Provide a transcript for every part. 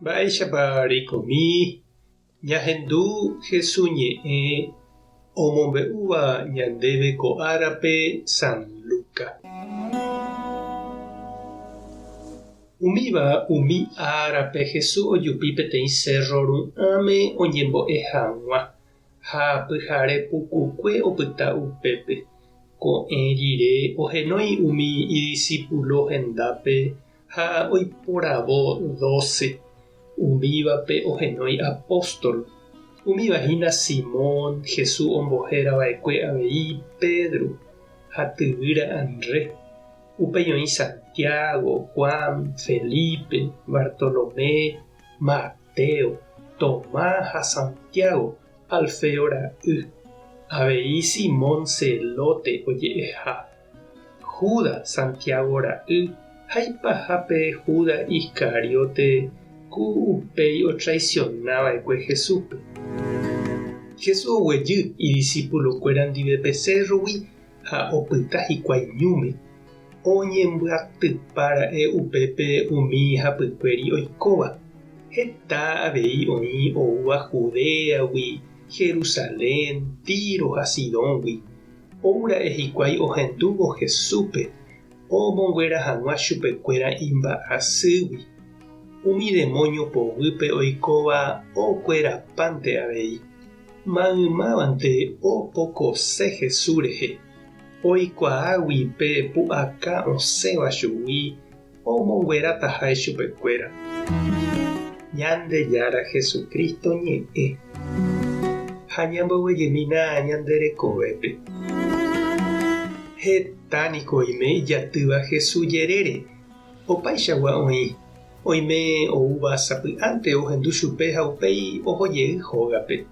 Mba'éichapa reikomi ñahendu Hesu ñe'ẽ omombe'úva ñandéve ko árape San Luca. Umíva umi árape Hesu ojupi peteĩ sérro ru'ãme oñembo'e hag̃ua, ha pyhare pukukue opyta upépe. Ko'ẽ rire ohenói umi idisípulo hendápe ha oiporavo dóse, umívape ohenói apóstol. Umíva hína Simón, Jesús ombohéra va'ekue avei Pedro, ha tyvýra Andrés. Upéi oĩ Santiago, Juan, Felipe, Bartolomé, Mateo, Tomás ha Santiago, Alfeo ra'y. Avei Simón Zelote oje'eha. Judas, Santiago ra'y, ha ipahápe Judas Iscariote ku upéi otraisiona va'ekue Jesúspe. Jesús oguejy idisipulokuéra ndive pe sérrogui ha opyta hikuái ñúme. Oñembyatypa ra'e upépe umi hapykuéri oikóva. Heta avei oĩ oúva Judéagui, Jerusalén, Tiro ha Sidóngui. Ou ra'e hikuái ohendúvo Jesúspe omonguera hag̃ua chupekuéra imba'asýgui. Umi demóño poguýpe oikóva okuerapánte avei. Maymávante opokose Jesús rehe, oikuaágui pe pu'aka osẽva chugui omonguerataha ichupekuéra. Ñandejára Jesucristo ñe'ẽ ha ñamboguejymína ñande rekovépe. Heta niko oime ijatýva Jesús jerére, opaichagua oĩ, oime oúva sapy'ánte ohendu chupe ha upéi oho jey hógape.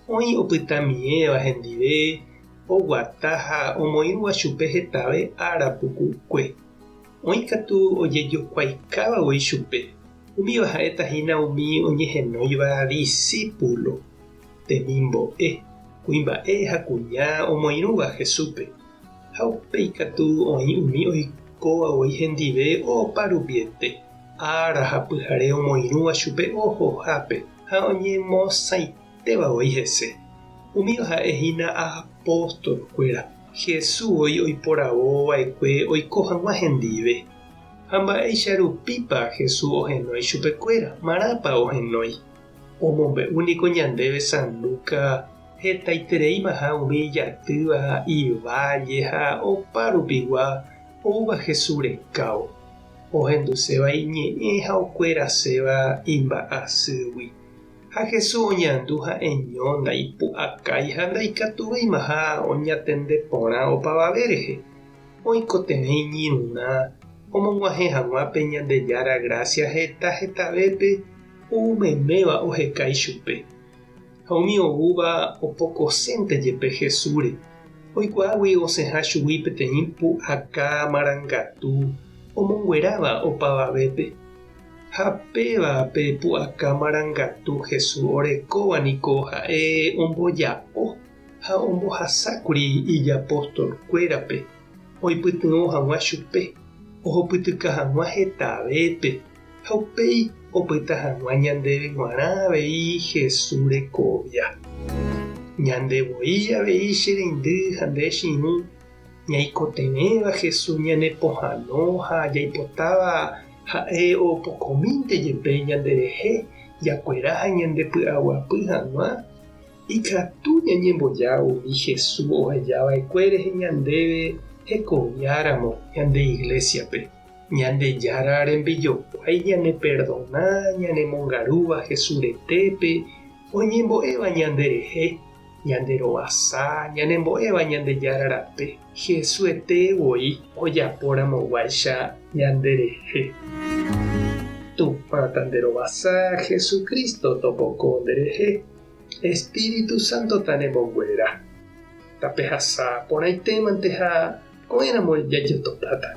Oĩ opytamiéva hendive, oguata ha omoĩrũva chupe hetave ára pukukue. Oĩ katu ojejokuaikáva voi chupe, umíva ha'éta hína umi oñehenóiva disípulo, temimbo'e, kuimba'e ha kuña omoirũva Jesúspe. Ha upéi katu oĩ umi oikóva voi hendive opa rupiete, ára ha pyhare omoirũva chupe ohohápe ha oñemosãitéva voi hese. Umíva ha'e hína apóstol-kuéra. Jesús voi oiporavo va'ekue oiko hag̃ua hendive. Ha mba'éicha rupípa Jesús ohenói chupekuéra? Marãpa ohenói? Omombe'u niko ñandéve San Lucas hetaitereímaha umi ijatýva iválle ha opa rupigua oúva Jesús rekávo, ohenduséva iñe'ẽ ha okueraséva imba'asýgui. Ha Jesús oñandu ha'eño ndaipu'akái ha ndaikatuveimaha oñatende porã opavave rehe, oikotevẽ iñirũrã omog̃uahẽ hag̃ua pe Ñandejára grásia heta hetavépe ou meméva oheka ichupe. Ha umi oúva opokosénte jepe Jesúsre, oikuaágui osẽha chugui peteĩ pu'aka marangatu omongueráva opavavépe. Ha péva pe pu'aka marangatu Jesús orekóva niko ha'e omboja'o ha ombohasákuri ijapostolkuérape oipytyvõ hag̃ua chupe, ohupytyka hag̃ua hetavépe ha upéi opyta hag̃ua ñandéve g̃uarã avei Jesús rekovia. Ñande voi avei che reindy ha nde che irũ Ñaikotevẽva Jesús ñanepohãno ha jaipotáva ha'e opokomínte jepe ñanderehe jakuera ha ñandepy'aguapy hag̃ua, ikatu ñañemboja umi Jesús oheja va'ekue rehe ñandéve hekoviáramo ñande iglésiape. Ñandejára rembijokuái ñaneperdona ñanemongarúva Jesús retépe oñembo'éva ñanderehe. Ñande rovasa, ñanembo'éva Ñandejára rape, Jesús-ete voi ojapo ramoguáicha ñande rehe. Tupã tanderovasa, Jesucristo topoko nde rehe, Espíritu Santo tanemonguera. Tapehasa porãitémante ha ko'ẽramo jajotopáta.